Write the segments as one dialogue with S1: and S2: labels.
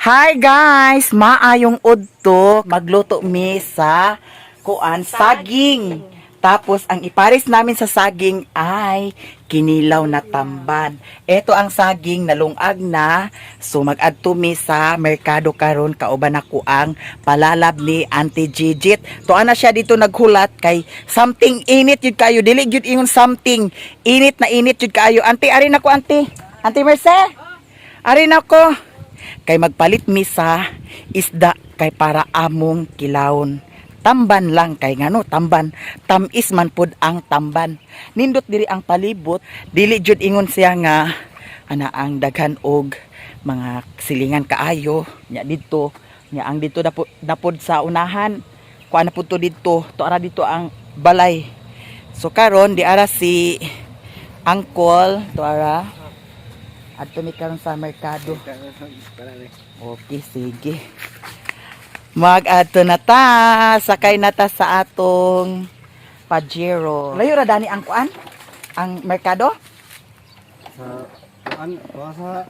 S1: Hi guys, maayong udto. Magluto mi sa kuan saging. Tapos ang ipares namin sa saging ay kinilaw na tamban. Ito ang saging nalungag na. So mag-adto mi sa merkado karon, kauban ako ang palalab ni Auntie Gigit. To ana siya dito naghulat kay something init yun kayo. Dili gyud ingon something. Init na init yun kayo. Auntie, ari na ko, Auntie. Auntie Merce. Ari na ko. Kay magpalit mi sa isda kay para among kilawon. Tamban lang kay ngano tamban, tamis man pud ang tamban. Nindot diri ang palibot, dili jud ingon siya nga ana ang daghan og mga silingan kaayo nya didto, nya ang didto napod sa unahan. Kuan na pud to didto, to ara dito ang balay. So karon di ara si Uncle to ara. Adto mi karon sa merkado. Okay, sige. Mag-adto na ta, sakay na ta sa atong Pajero. Layo ra dani ang kuan? Ang merkado?
S2: Sa an wa sa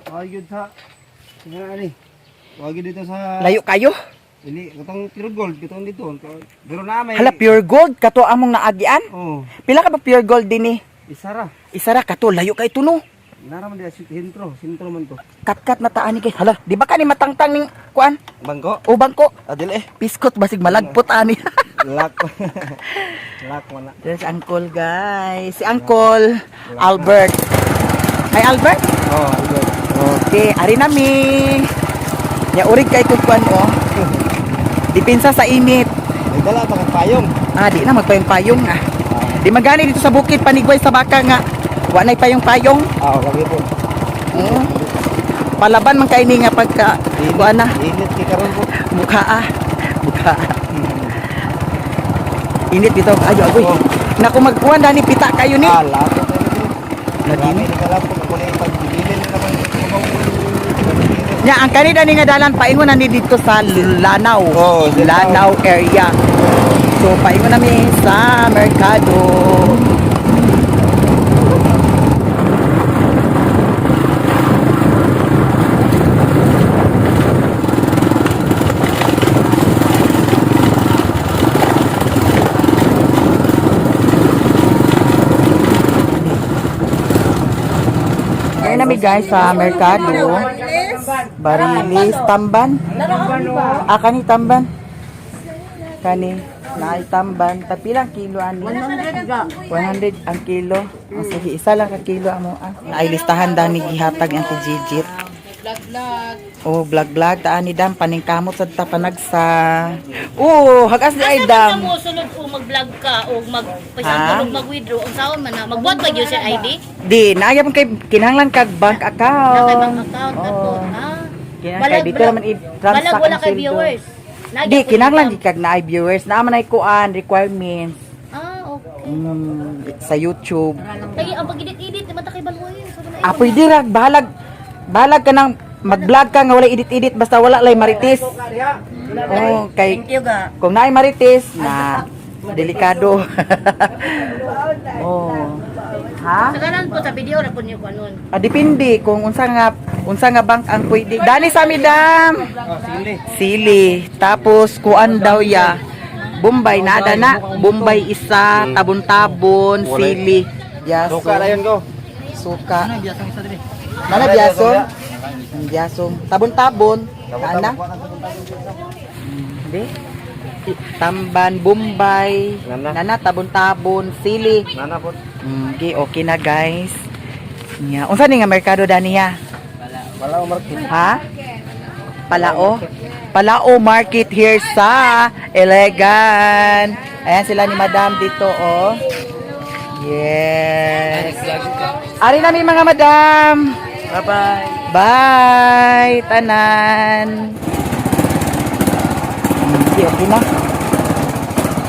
S2: wa gyud sa nga ani. Wa gyud dito sa
S1: Layo kayo?
S2: Ili katong pure gold katong dito. Pero na may
S1: Hala, pure gold kato among naagian.
S2: Oh,
S1: Pila ka ba pure gold dinhi?
S2: Isa ra.
S1: Isa ra kato, layo kay tuno.
S2: Nara man diya sentro, sentro man to.
S1: Katkat na taan ni kay. Hala, di ba kani matangtang ning kuan?
S2: Bangko.
S1: O bangko?
S2: Adil eh.
S1: Piskot basig malagpot ani.
S2: Lak. Lak man na.
S1: There's Uncle, guys. Si Uncle Albert. Hi, Albert.
S2: Oh, good.
S1: Okay, ari nami. Ya urig kay kog kuan oh. Dipinsa sa init.
S2: Ay dala pa kang payong.
S1: Ah, di na magpayong-payong ah. Di magani dito sa bukid panigway sa baka nga. Wa nay payong-payong.
S2: Ah, lagi po.
S1: Palaban man kay ni nga pagka kuan na.
S2: Init kay karon po.
S1: Mukha ah. Mukha. Init dito. Ayo agoy.
S2: Oh.
S1: Naku, magkuan dani pita kayo ni.
S2: Ah, lapot.
S1: Lagi ni.
S2: Kalapot ako na pagbilin naman.
S1: Nya ang kanina ni nga dalan paingon na ni dito sa Lanao.
S2: Oh, sa
S1: Lanao area. So paingon nami sa merkado. Ngayon nami guys sa merkado. Barilis, tamban. Ah, kani tamban. Kani, naay tamban. Tapilang kilo ani? 100 ang kilo. Oh, sige, isa lang ka kilo amo ah. Naay listahan dani gihatag ang Gigit. Oh, vlog vlog taan ni dam paningkamot sad ta panagsa. Oh, hagas ni ay
S3: Asa
S1: dam.
S3: man mo sulod o mag-vlog ka o mag
S1: Ha?
S3: og mag-withdraw, unsaon man na magbuhat ba gyud sa ID?
S1: Di, naaya man kay kinahanglan kag bank account.
S3: Na kay bank account
S1: Oh.
S3: ato. Ah.
S1: Kinahanglan kay dito naman i-transact
S3: Balag wala
S1: ang
S3: kay
S1: sweldo.
S3: viewers. Nagya
S1: Di,
S3: po
S1: kinahanglan
S3: income.
S1: di kag naay viewers. Naa man ay kuan requirements
S3: Ah, okay.
S1: Sa YouTube.
S3: Kay ang pag-edit-edit naman ta kay balwoy. So, na
S1: Ah, pwede ra bahalag bahalag ka nang mag-vlog ka nga walay edit-edit basta wala lay marites. Oh, kay kung naay marites na delikado. Oh. Ha?
S3: Sa kanan po sa video ra po niyo ko anon.
S1: Ah, depende kung unsa nga bank ang pwede. Dani sa midam.
S2: Oh, sige.
S1: Sili. Tapos kuan daw ya. Bombay nada na. Bombay isa, tabon-tabon, sili. Biaso.
S2: Suka na yun ko.
S1: Suka. Nana biaso? Ang biasong. Tabon-tabon. Nana? Hindi. Tamban, Bombay.
S2: Nana.
S1: Nana, tabon-tabon, sili.
S2: Nana po.
S1: Okay, okay na guys. Nya, unsa ni nga merkado dani ya?
S2: Wala market.
S1: Ha? Palao? Palao Market here sa Elegan. Ayan sila ni Madam dito, oh. Yes. Ari nami mga madam.
S2: Bye-bye.
S1: Bye, tanan. Okay, okay na.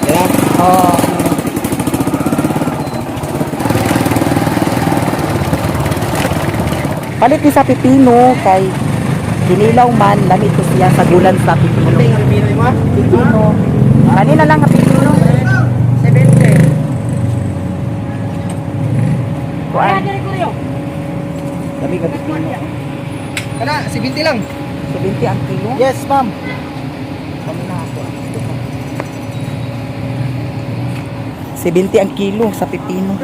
S2: Yeah.
S1: Oh. Palit ni sa pipino kay kinilaw man lamit ko siya sa gulan sa pipino.
S2: Pipino mo?
S1: Pipino. Kanina lang ang pipino.
S2: 70.
S1: Kuan. Dami ka pipino.
S2: Kana, 70 lang.
S1: 70 ang kilo?
S2: Yes, ma'am.
S1: Kami na ako ang kilo. 70 ang kilo sa pipino.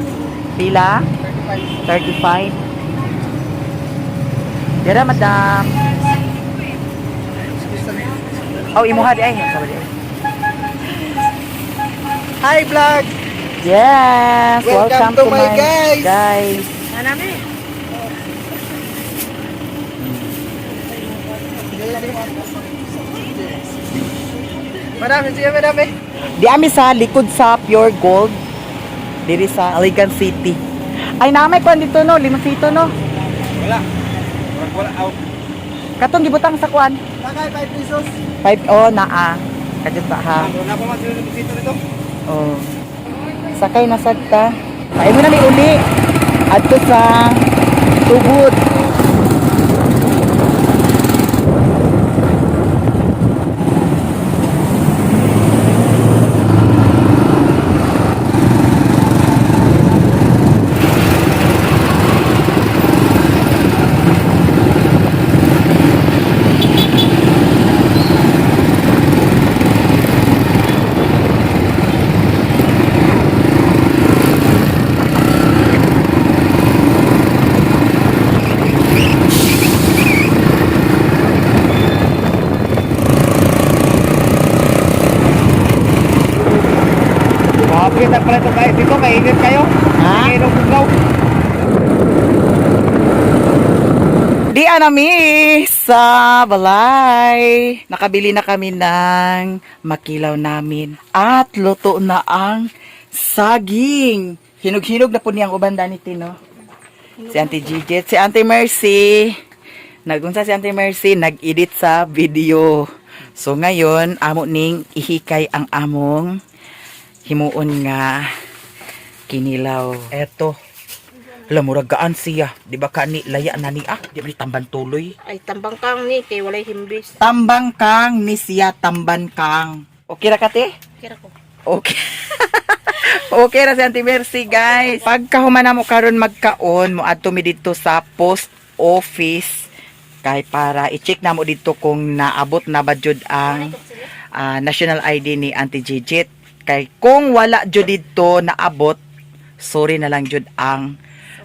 S1: Pila? 35. Dira, madam. Oh, imuha di ay. Sabi di ay.
S2: Hi, vlog.
S1: Yes, welcome,
S2: Welcome to my guys.
S1: Guys.
S3: Manami.
S2: Madami, sige, madami.
S1: Di ami sa likod sa Pure Gold diri sa Aligan City. Ay namay kuan dito no, limosito no.
S2: Wala. Murag wala out.
S1: Katong gibutang sa kuan.
S2: Takay, 5 pesos.
S1: 5 oh naa. Kadto ha.
S2: Wala pa man sila dito dito.
S1: Oh. Sakay na sad ka. Ay mo na ni uli. Adto sa Tubod.
S2: Grabe, tak pala ito kayo. Dito, mainit kayo.
S1: Ha?
S2: Mainit bugaw.
S1: Di anami sa balay. Nakabili na kami ng makilaw namin. At luto na ang saging. Hinog-hinog na po niyang uban ni Tino. Si Auntie Gigi, si Auntie Mercy. Nagunsa si Auntie Mercy, nag-edit sa video. So ngayon, amo ning ihikay ang among himuon nga kinilaw. Eto. Alam mo, gaan siya. Di ba ka ni laya na ni ah? Di ba ni tamban tuloy?
S3: Ay, tambang kang ni, kay walay himbis.
S1: Tambang kang ni siya tamban kang. Okay ra ka te?
S3: Kira ko.
S1: Okay. Okay ra si Auntie Mercy, guys. Pagkahuman na mo karon magkaon, mo adto mi didto sa post office kay para i-check na mo didto kung naabot na ba jud ang national ID ni Auntie Gigit. Kay kung wala jud didto naabot, sorry na lang jud ang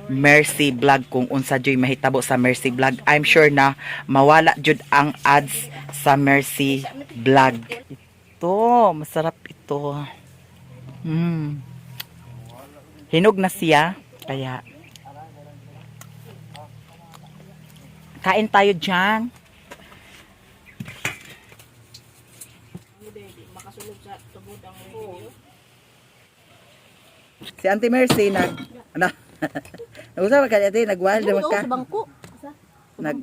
S1: Mercy Vlog kung unsa jud mahitabo sa Mercy Vlog. I'm sure na mawala jud ang ads sa Mercy Vlog. Ito, masarap ito. Hinog na siya, kaya kain tayo dyan. Si Auntie Mercy nag ano? Nag-usap ka ate, nagwal naman ka.
S3: Sa bangko. Sa
S1: Nag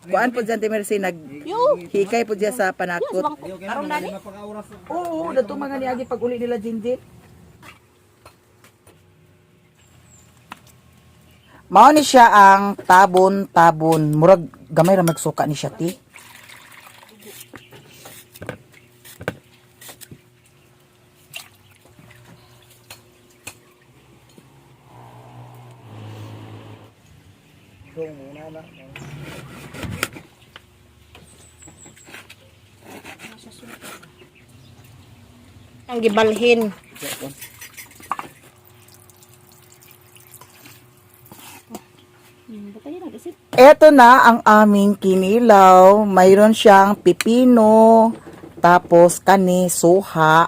S1: Kuan po si Auntie Mercy nag hikay po siya sa panakot.
S2: Karon na ni. Mapakaoras.
S1: Oo, dato mga niagi pag uli nila Jinjin. Mao ni siya ang tabon-tabon. Murag gamay ra magsuka ni siya ti.
S3: Ang gibalhin.
S1: Eto na ang aming kinilaw. Mayroon siyang pipino, tapos kani, suha,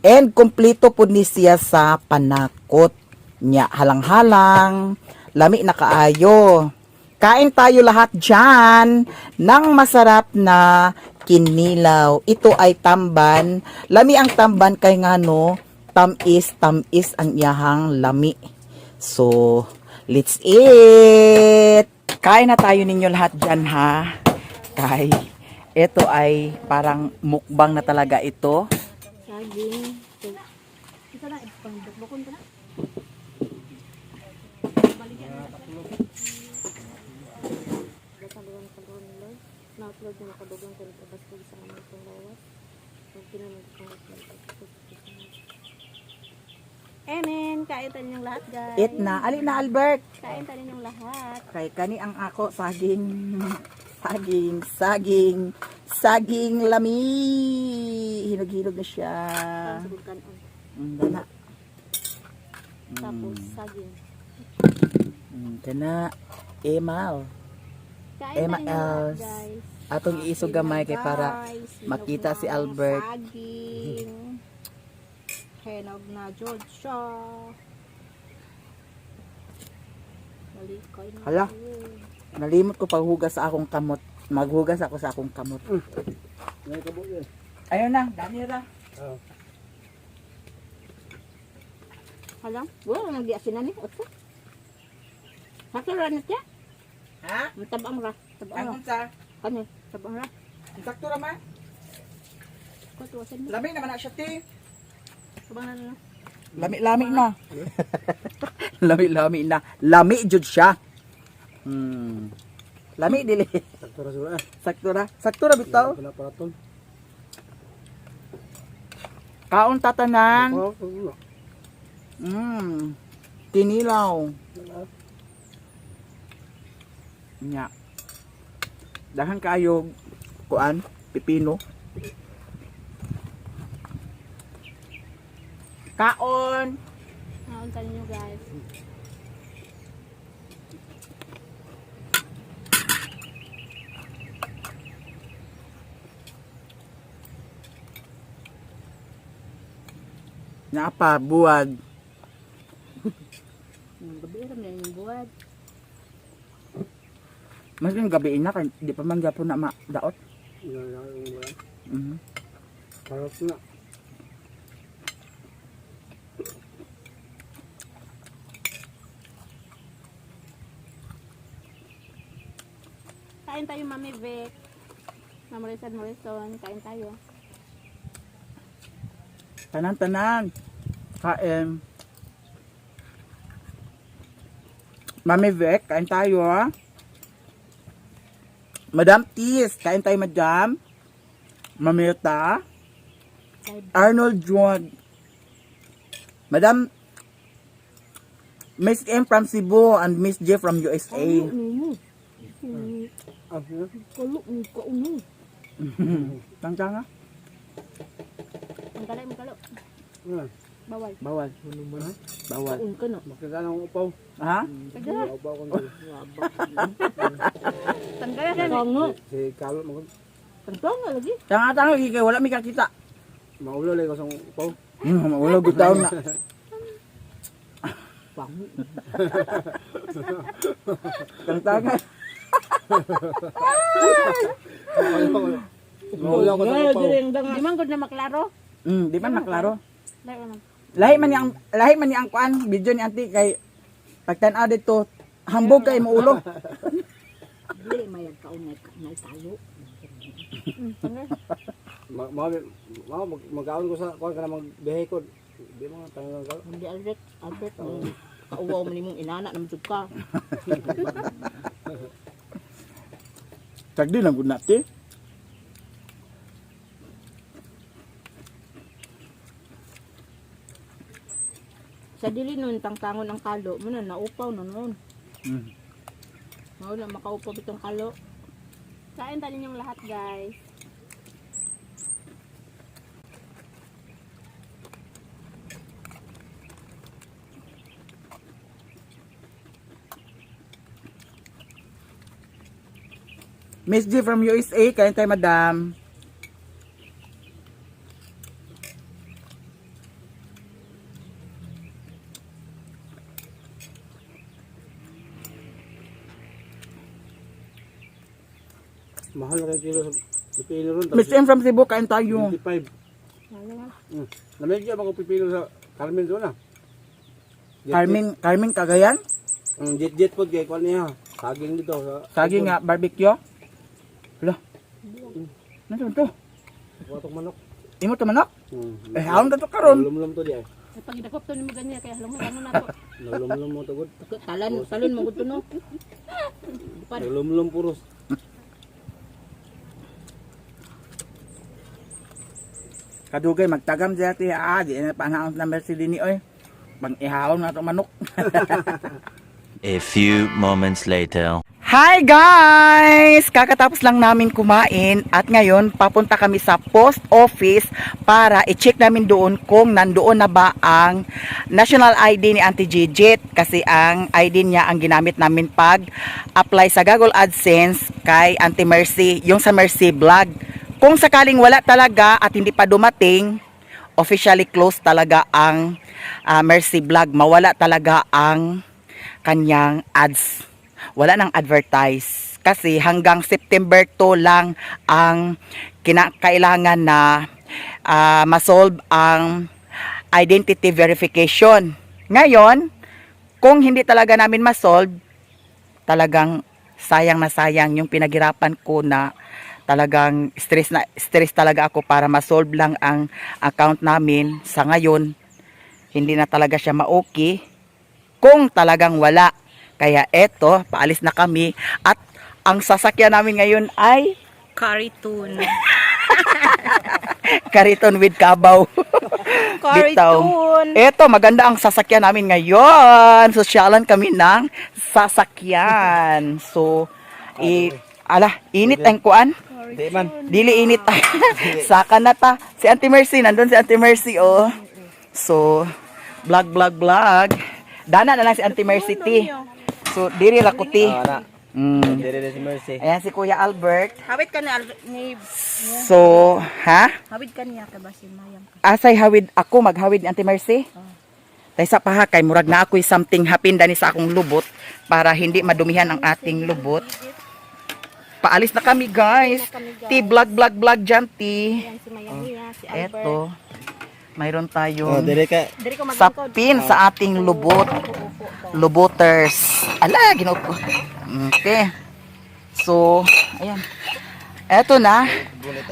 S1: and kumpleto po ni siya sa panakot niya. Halang-halang, lami na kaayo. Kain tayo lahat dyan ng masarap na kinilaw. Ito ay tamban. Lami ang tamban kay ngano, tamis, tamis ang iyahang lami. So, let's eat! Kain na tayo ninyo lahat dyan ha. Kay, ito ay parang mukbang na talaga ito.
S3: Saging. Ito na, pangdukbukon pa na. Amen. Kain tayo ninyong lahat, guys.
S1: Eat na. Ali na, Albert.
S3: Kain tayo ninyong lahat.
S1: Kay kani ang ako saging. Saging, saging, saging lami. Hinog-hinog na siya.
S3: Sa kanon.
S1: Dana.
S3: Tapos saging.
S1: Kana Emal.
S3: Kain
S1: Emma
S3: tayo lahat,
S1: Els.
S3: guys.
S1: Atong iisog gamay kay para
S3: Guys, hinog
S1: makita
S3: na
S1: si Albert.
S3: Saging. Hinog na jud siya. Malikay na.
S1: Hala.
S3: kayo.
S1: Nalimot ko paghugas sa akong kamot. Maghugas ako sa akong kamot.
S2: Ngay kabo yun.
S1: Ayun na, dami ra.
S2: Oh.
S3: Hala, wala nang giasinan ni. Otso. Sakto ra na siya.
S1: Ha?
S3: Tabang ra. Tabang ra.
S1: Ang unsa?
S3: Kani, tabang ra.
S1: Sakto ra man.
S3: Ko tuwasan mo.
S1: Lami naman na siya ti.
S3: Tabang na na.
S1: Lami-lami na. Lami-lami na. Lami jud siya. Lami dili.
S2: Sakto ra siguro eh.
S1: Sakto ra. Sakto ra bitaw.
S2: Wala para tol.
S1: Kaon tatanan.
S2: Oh, wala.
S1: Kinilaw. Nya. Dahan kayo kuan, pipino. Kaon.
S3: Naon tayo nyo guys.
S1: Napa buwag.
S3: Gabi ra man yung buwad.
S1: Mas yung gabi na kay di pa man gyapon na madaot.
S2: Wala, wala. Karot na.
S3: Kain tayo, Mami Vic. Ma'am Rizal Morrison, kain tayo.
S1: Tanan-tanan. Kain. Mami Vic, kain tayo ha. Madam Tis, kain tayo, Madam. Mamita. Arnold Juan. Madam Miss M from Cebu and Miss J from USA.
S2: Ah, yun.
S3: Kulo ni kauno.
S1: Tangtanga?
S3: Ang galay mo kalo.
S2: Ah,
S3: Bawal.
S1: Bawal. Bawal.
S3: Kaun ka no.
S2: Makita ng upaw.
S1: Ha?
S3: Taga.
S2: Upaw ko dito.
S3: Tanggal ka no.
S2: Si Carlo mo.
S3: Tanggal lagi.
S1: Tanga-tanga, kay wala mi kakita.
S2: Maulo lagi ko sa upaw.
S1: Wala gutaw na.
S3: Bango.
S1: Tangtanga.
S2: Maulo ko sa upaw.
S3: Di man gud na maklaro.
S1: Di man maklaro.
S3: Dai man.
S1: Lahi man niyang kuan video ni auntie kay pagtan-aw dito hambog kay maulo.
S3: Dili mayag kaon na talo. Tanggal.
S2: Ma ma ma magkaon ko sa kuan ka na magbiyahe ko. Di mo tanggal ka.
S3: Hindi Albert, Albert mo. Kauwaw man nimong inana naman jud ka.
S1: Tagdi lang gud nati.
S3: Sa dili nun tangtangon ang kalo mo na naupaw na noon. Mao na makaupaw bitong kalo. Kain tayo ninyong lahat, guys.
S1: Miss G from USA, kain tayo, madam.
S2: Mahal na kayo kilo sa pipino ron.
S1: Miss M from Cebu, kain tayo.
S2: 25.
S3: Wala nga.
S2: Namigya ba ko pipino sa Carmen doon ah.
S1: Carmen, Carmen Cagayan?
S2: Ang jet jet po kay kuan niya. Saging dito sa
S1: Saging nga barbecue. Hala. Ano to?
S2: Watong manok.
S1: Imo to manok?
S2: Hmm.
S1: Eh, haon ka to karon.
S2: Lumlum to di ay.
S3: Ay, pag idakop to nimo ganyan kaya halong ano na to.
S2: Nalumlum mo to gud.
S3: Talan, talon mo gud to no.
S2: Nalumlum puros.
S1: Kadugay magtagam siya ti ah, di na panahon na Mercy dini oy. Pang ihaon na to manok.
S4: A few moments later.
S1: Hi guys! Kakatapos lang namin kumain at ngayon papunta kami sa post office para i-check namin doon kung nandoon na ba ang national ID ni Auntie Gigit, kasi ang ID niya ang ginamit namin pag apply sa Google AdSense kay Auntie Mercy, yung sa Mercy Vlog. Kung sakaling wala talaga at hindi pa dumating, officially closed talaga ang Mercy Vlog. Mawala talaga ang kanyang ads, wala nang advertise. Kasi hanggang September 2 lang ang kinakailangan na masolve ang identity verification. Ngayon, kung hindi talaga namin masolve, talagang sayang na sayang yung pinaghirapan ko na talagang stress na stress talaga ako para masolve lang ang account namin. Sa ngayon, hindi na talaga siya ma-okay kung talagang wala. Kaya eto, paalis na kami at ang sasakyan namin ngayon ay
S3: Kariton.
S1: Kariton with Kabaw. Bitaw.
S3: Kariton.
S1: Eto, maganda ang sasakyan namin ngayon. Sosyalan kami ng sasakyan. So, ala, init ang kuan.
S2: Di man.
S1: Dili init. Saka na ta. Si Auntie Mercy, nandun si Auntie Mercy, oh. So, vlog, vlog, vlog. Dana na lang si Auntie Mercy, ti. So, diri ra ko, ti.
S2: Ah, na. Dire si Mercy.
S1: Ayan si Kuya Albert.
S3: Hawit ka ni
S1: So, ha?
S3: Hawit ka niya ka ba si Mayang ka?
S1: Asay hawid ako, maghawid ni Auntie Mercy. Taysa pa ha, kay murag na ako'y something happen dani sa akong lubot para hindi madumihan ang ating lubot. Paalis na kami, guys. Ti, vlog, vlog, vlog dyan, ti.
S3: Yan si Mayang niya, si Albert.
S1: Eto, mayroon
S2: Oh,
S1: tayong
S2: dire ka.
S3: Diri ko maglingkod.
S1: sapin sa ating lubot. Luboters. Ala, ginoo ko. Okay. So, ayan. Eto na.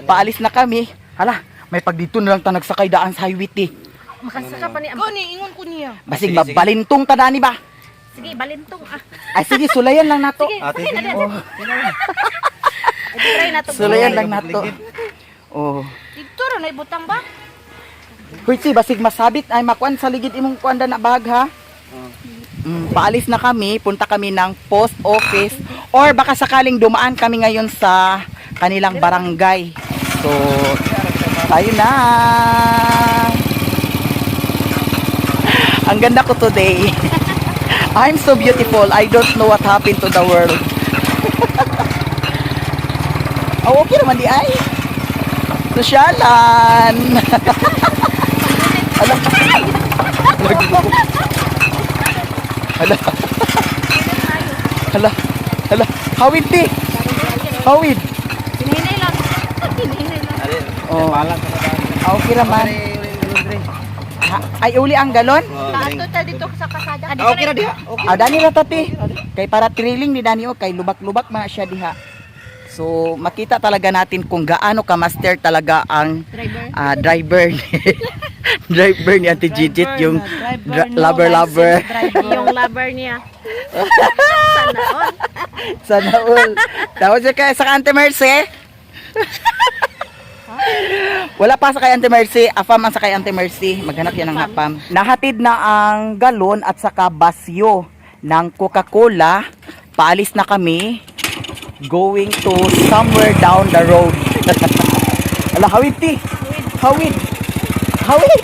S1: Paalis na kami. Hala, may pagdito na lang ta nagsakay daan sa highway, ti.
S3: Makasaka pa ni Ko ni ingon ko niya.
S1: Basig mabalintong ta dani ba?
S3: Sige, balintong ah.
S1: Ay sige, sulayan lang nato.
S3: Sige,
S2: Ate,
S3: sige na
S2: sige.
S3: oh. Try na to.
S1: Sulayan lang nato. Oh.
S3: Dito ra na ibutang ba?
S1: Hoy, si basig masabit ay makuan sa ligid imong kuan na bag ha. Paalis na kami, punta kami ng post office or baka sakaling dumaan kami ngayon sa kanilang barangay. So, tayo na. Ang ganda ko today. I'm so beautiful. I don't know what happened to the world. Oh, okay naman di ay. Sosyalan. Ala. Hala. Hala. Hala. Hawid di. Hawid.
S3: Hinihinay lang. Hinihinay lang.
S2: Ari.
S1: Oh.
S2: Palang ka na daan.
S1: Ah, okay raman.
S2: Dire, dire.
S1: Ha, ay uli ang galon?
S2: Oh, dire.
S3: Ato ta dito sa kasada.
S2: Ah, okay ra diha. Okay.
S1: Ah, dani ra tati. Kay para thrilling ni Dani oh, kay lubak-lubak man siya diha. So, makita talaga natin kung gaano ka master talaga ang
S3: Driver.
S1: driver ni driver ni Auntie Gigit, yung lover lover.
S3: Yung lover niya. Sana all.
S1: Sana all. Tapos siya kay sa Auntie Mercy. Wala pa sa kay Auntie Mercy. Afam ang sa kay Auntie Mercy. Maghanap yan ng hapam. Nahatid na ang galon at saka basyo ng Coca-Cola. Paalis na kami. Going to somewhere down the road. Ala, hawid ti. Hawid. Hawid.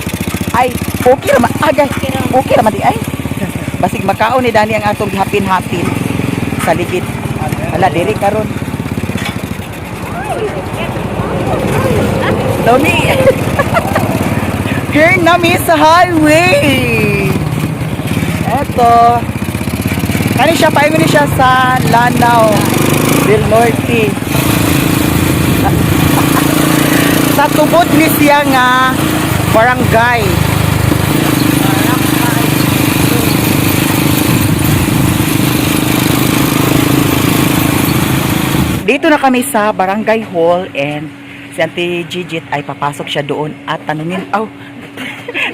S1: Ay, okay raman. Agay. Okay raman di ay. Basig makaon ni Dani ang atong gihapin-hapin sa ligid. Ala, diri karon. Doni. Here na mi sa highway. Eto. Kani siya, paingon ni siya sa Lanao del Norte. Sa tubod ni siya nga barangay. Dito na kami sa Barangay Hall and si Auntie Gigit ay papasok siya doon at tanungin, oh,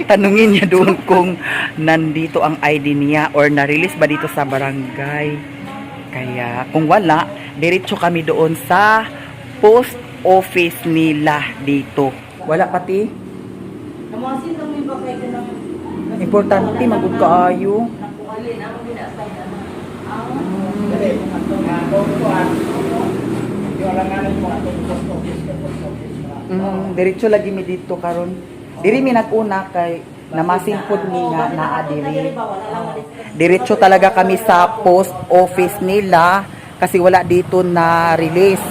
S1: tanungin niya doon kung nandito ang ID niya or na-release ba dito sa barangay. Kaya kung wala, diretso kami doon sa post office nila dito. Wala pati. Importante magud kaayo. Diretso lagi mi dito karon. Diri mi nag-una kay namasin pud mi nga naa diri. Diretso talaga kami sa post office nila kasi wala dito na release.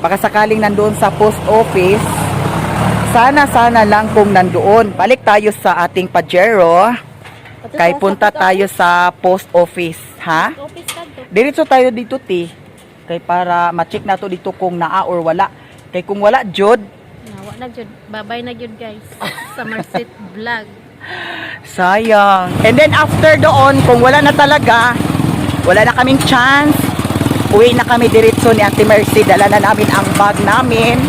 S1: Baka sakaling nandoon sa post office, sana sana lang kung nandoon. Balik tayo sa ating Pajero. Kay punta tayo sa post office, ha?
S3: Office ka to.
S1: Diretso tayo dito, ti. Kay para ma-check na to dito kung naa or wala. Kay kung wala, jud,
S4: Nawa na jud. Babay na jud, guys. Sa Marcet Vlog.
S1: Sayang. And then after doon, kung wala na talaga, wala na kaming chance, uwi na kami diretso ni Ate Mercy. Dala na namin ang bag namin.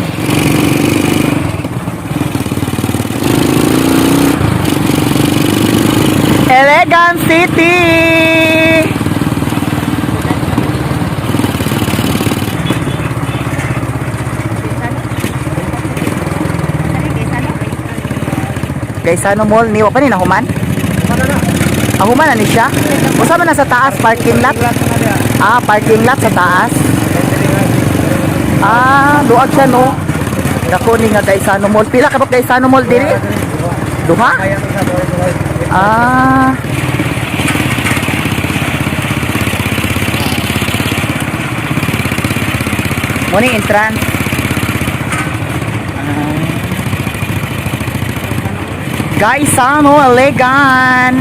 S1: Elegant City! Gaisano Mall ni wa pa ni nahuman? Ah, human na ni siya? Usa man na sa taas parking lot? Ah, parking lot sa taas. Ah, duag siya, no. Dako ni nga Gaisano Mall. Pila ka ba Gaisano Mall diri? Duha? Ah. Morning entrance. Gaisano Alegan.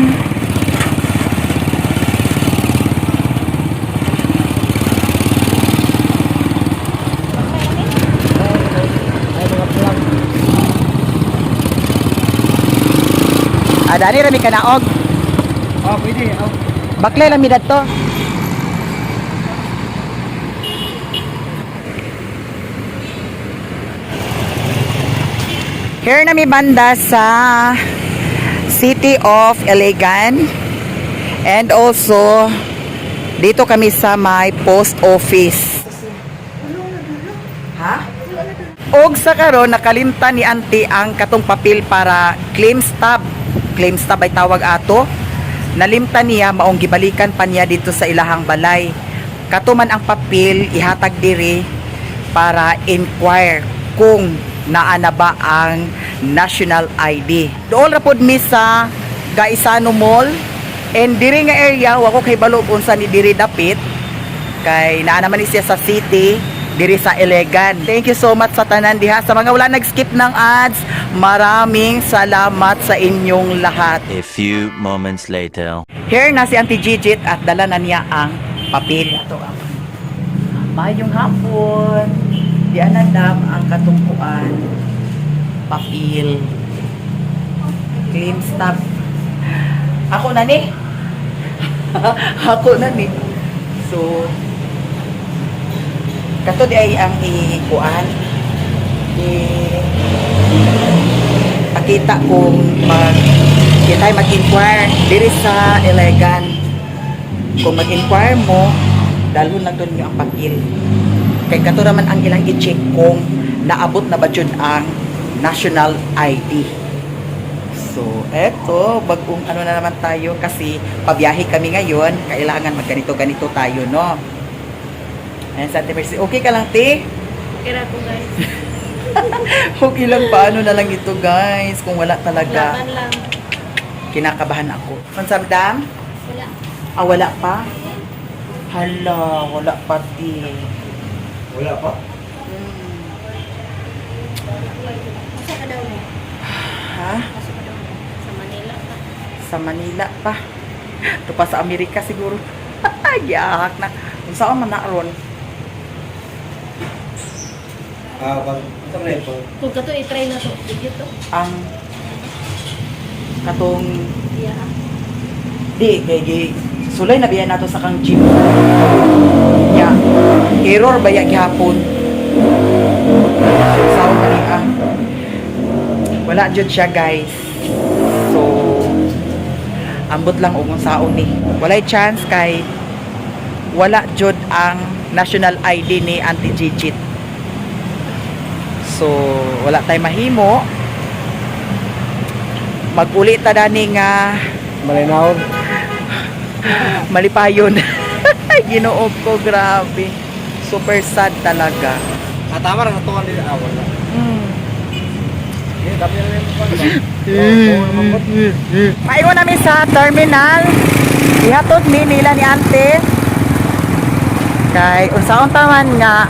S1: Ah, dani rami kanaog.
S2: Ah, pwede. Ah.
S1: Baklay lang mi dadto. Here na mi banda sa City of Iligan. And also dito kami sa may post office. Ha? Og sa karon nakalimtan ni auntie ang katong papel para claim stub. Claim stub ay tawag ato. Nalimtan niya, maong gibalikan pa niya dito sa ilahang balay. Kato man ang papel ihatag diri para inquire kung naa na ba ang national ID. Dool ra pod mi sa Gaisano Mall and diri nga area wa ko kay balo kung unsa ni diri dapit kay naa naman ni siya sa city diri sa Iligan. Thank you so much sa tanan diha sa mga wala nag-skip ng ads. Maraming salamat sa inyong lahat.
S5: A few moments later.
S1: Here na si Auntie Gigit at dala na niya ang papel. Ito ang mayong hapon. Di anadam ang katungkuan. Papel. Claim stub. Ako na ni. Ako na ni. So, kato di ay ang ikuan. I pakita kung mag di tayo mag-inquire diri sa Iligan. Kung mag-inquire mo, dalhon lang doon niyo ang papel. Kay kato raman ang ilang i-check kung naabot na ba jud ang national ID. So, eto, bagong ano na naman tayo kasi pabiyahe kami ngayon, kailangan magganito-ganito tayo, no? Ayan sa Ate Mercy. Okay ka lang, te?
S4: Okay ra ko, guys.
S1: Okay lang, paano na lang ito, guys? Kung wala talaga,
S4: Laban lang.
S1: kinakabahan ako. Pansamdam?
S4: Wala.
S1: Ah, wala pa? Hala, wala pa, te.
S2: Wala pa.
S4: Asa ka daw mo?
S1: Ha?
S4: Asa ka daw mo? Sa Manila ka.
S1: Sa Manila pa. Ito pa sa Amerika siguro. Giyahak na. Kung saan man na ron.
S2: Ah, pag ito na ito.
S4: Kung kato i-try na to, digit to.
S1: Ang katong
S4: Yeah.
S1: di kay gi sulay na biya nato sa kang jeep. Ya. Error ba ya gihapon? Sawa kani ah. Wala jud siya, guys. So ambot lang og saon ni. Walay chance kay wala jud ang national ID ni Auntie Gigit. So wala tay mahimo. Mag-uli ta dani nga
S2: Malinaw.
S1: malipayon. Ay, Ginoo ko, grabe. Super sad talaga.
S2: Ah, tama ra sa tuwan dili ah, wala. Eh, dami na rin pa.
S1: Paingon namin sa terminal. Ihatod mi nila ni ante. Kay unsaon ta man nga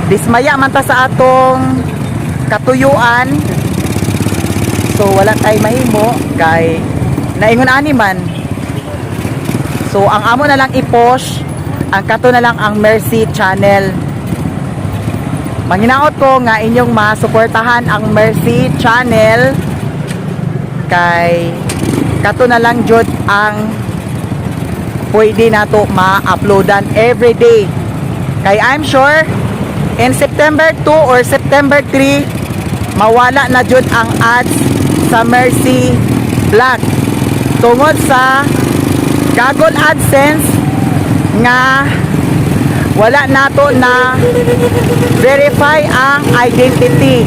S1: dismaya man ta sa atong katuyuan. So wala tay mahimo kay naingon ani man. So ang amo na lang i-push, ang kato na lang ang Mercy Channel. Manginaot ko nga inyong masuportahan ang Mercy Channel kay kato na lang jud ang pwede nato ma-uploadan every day. Kay I'm sure in September 2 or September 3 mawala na jud ang ads sa Mercy Vlog tungod sa Google AdSense nga wala nato na verify ang identity.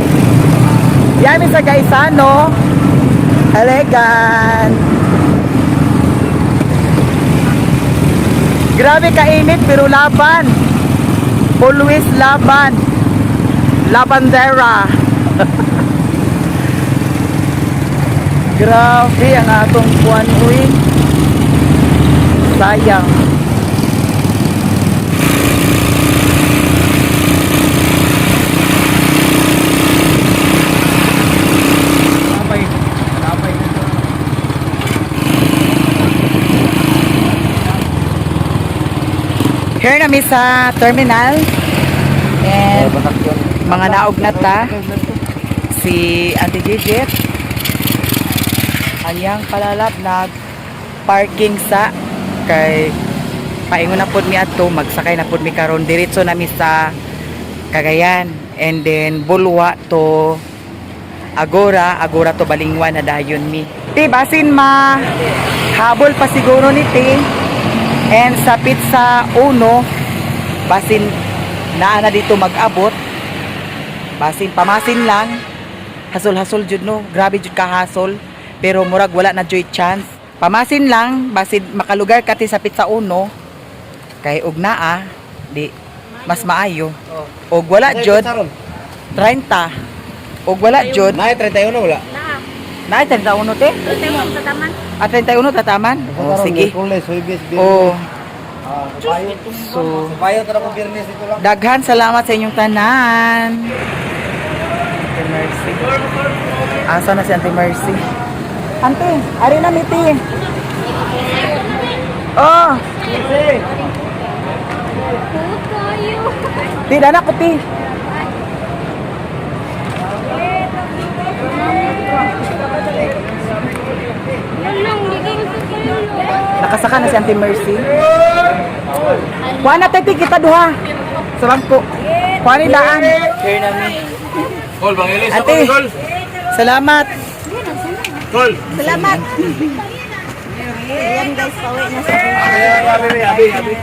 S1: Yami sa Gaisano. Halegan. Grabe kainit pero laban. Always laban. Labandera. Grabe ang atong kuan uy. Sayang.
S2: Lapay. Lapay.
S1: Here na mi sa terminal. And mga naog na ta. Si Auntie Gigit. Anyang palalap nag parking sa kay paingon na pod mi adto, magsakay na pod mi karon, diretso na mi sa Cagayan and then Bulwa to Agora, Agora to Balingwan na dayon mi. Ti basin ma habol pa siguro ni ti. And sa Pizza Uno, basin naa na dito mag-abot. Basin pamasin lang. Hasol-hasol jud no. Grabe jud ka hasol. Pero murag wala na joy chance. Pamasin lang, basin makalugar ka ti sa Pizza Uno. Kay og naa, di mas maayo. Og wala jud 30. Og wala jud.
S2: Nay, 31 wala.
S4: Naa.
S1: Naa 31 te?
S4: Pero tataman.
S1: Ah, 31 tataman? Oh, sige.
S2: Miyerkules, Huwebes, Biyernes.
S1: Oh,
S2: Ah, subayo.
S1: so
S2: Subayo tara ko Biyernes dito lang.
S1: daghan salamat sa inyong tanan. Auntie Mercy. Asa na si Auntie Mercy? Auntie, ari na miti. Oh. Ti dana ko ti. Nakasaka na si Auntie Mercy. Kuha na tayo kita duha. Sa bangko. Kuha ni daan. Here na mi.
S2: Kol, bangilis.
S1: Ate, salamat.
S2: Kol.
S3: Salamat. Ayan guys, pauwi na sa
S2: Abi, abi, abi.